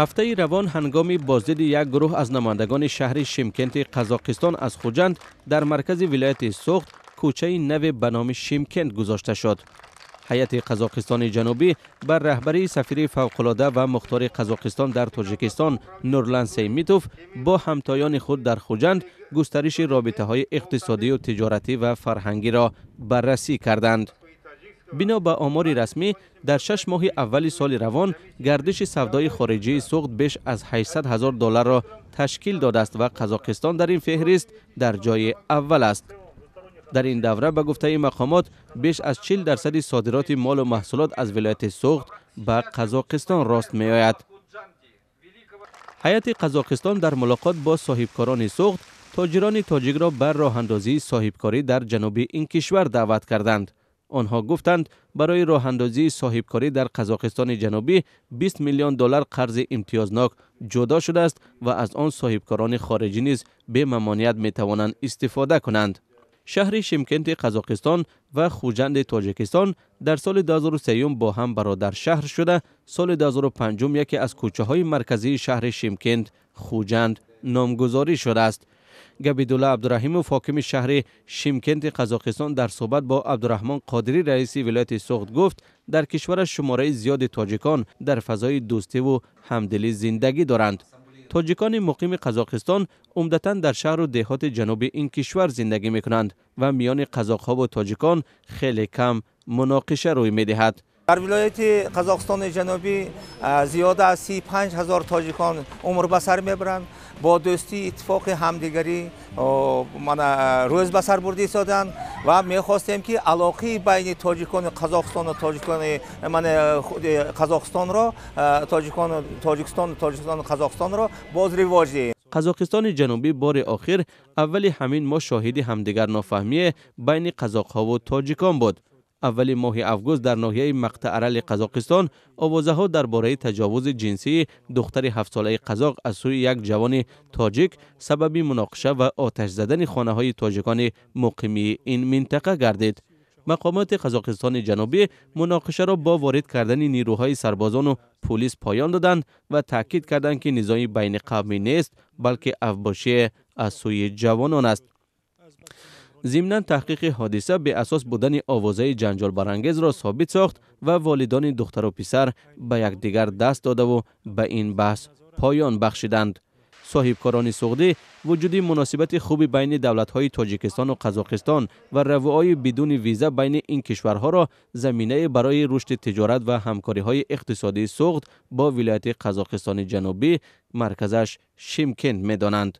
Ҳафтаи равон ҳангоми боздиди як гурӯҳ аз намояндагони шаҳри Шимкенти Қазоқистон аз Хуҷанд дар маркази вилояти Суғд кӯчаи наве ба номи Шимкент гузошта шуд. Ҳайати Қазоқистони Ҷанубӣ бар раҳбарии сафири фавқулода ва мухтори Қазоқистон дар Тоҷикистон Нурлан Сеймитов бо ҳамтоёни худ дар Хуҷанд густариши робитаҳои иқтисодию тиҷоратӣ ва фарҳангиро баррасӣ карданд. Бино ба омори расмӣ, дар 6 моҳи аввали соли равон гардиши савдои хориҷии Суғд беш аз 800 ҳазор долларро ташкил додааст ва Қазоқистон дар ин феҳрист дар ҷои аввал аст. Дар ин давра, ба гуфтаи мақомот, беш аз 40% содироти молу маҳсулот аз вилояти Суғд ба Қазоқистон рост меояд. Ҳайати Қазоқистон дар мулоқот бо соҳибкорони Суғд тоҷирони тоҷикро ба роҳандозии соҳибкорӣ дар ҷануби ин кишвар даъват карданд. Онҳо гуфтанд, барои роҳандозии соҳибкорӣ дар Қазоқистони Ҷанубӣ 20 миллион доллар қарзи имтиёзнок ҷудо шудааст ва аз он соҳибкорони хориҷӣ низ бемамоният метавонанд истифода кунанд. Шаҳри Шимкенти Қазоқистон ва Хуҷанди Тоҷикистон дар соли 2003 бо ҳам бародаршаҳр шуда, соли 2005 яке аз кӯчаҳои марказии шаҳри Шимкент Хуҷанд номгузорӣ шудааст. Габидулла Абдураҳимов, ҳокими шаҳри Шимкенти Қазоқистон, дар суҳбат бо Абдураҳмон Қодирӣ, раиси вилояти Суғд, гуфт, дар кишвараш шумораи зиёди тоҷикон дар фазои дӯстиву ҳамдилӣ зиндагӣ доранд. Тоҷикони муқими Қазоқистон умдатан дар шаҳру деҳоти ҷануби ин кишвар зиндагӣ мекунанд ва миёни қазоқҳову тоҷикон хеле кам муноқиша рӯй медиҳад. Дар вилояти Қазоқистони Ҷанубӣ зиёда аз 35 ҳазор тоҷикон умр ба сар мебаранд. Бо дӯстӣ, иттифоқи ҳамдигарӣ мана рӯз ба сар бурда истоданд ва мехостем, ки алоқаи байни тоҷикони Қазоқистону тоҷикони мана худи Қазоқистонро, тоҷикону Тоҷикистону Тоҷикистону Қазоқистонро боз ривоҷ диҳем. Қазоқистони Ҷанубӣ бори охир аввали ҳамин моҳ шоҳиди ҳамдигарнофаҳмие байни қазоқҳову тоҷикон буд. Аввали моҳи август дар ноҳияи Мақтаарали Қазоқистон овозаҳо дар бораи таҷовузи ҷинсии духтари ҳафтсолаи қазоқ аз сӯи як ҷавони тоҷик сабаби муноқиша ва оташ задани хонаҳои тоҷикони муқимии ин минтақа гардид. Мақомоти Қазоқистони Ҷанубӣ муноқишаро бо ворид кардани нирӯҳои сарбозону пулис поён доданд ва таъкид карданд, ки низои байниқавмӣ нест, балки авбошие аз сӯи ҷавонон аст. Зимнан таҳқиқи ҳодиса беасос будани овозаи ҷанҷолбарангезро собит сохт ва волидони духтару писар ба якдигар даст додаву ба ин баҳс поён бахшиданд. Соҳибкорони суғдӣ вуҷуди муносибати хуби байни давлатҳои Тоҷикистону Қазоқистон ва равои бидуни виза байни ин кишварҳоро заминае барои рушди тиҷорат ва ҳамкориҳои иқтисодии Суғд бо вилояти Қазоқистони Ҷанубӣ, марказаш Шимкент, медонанд.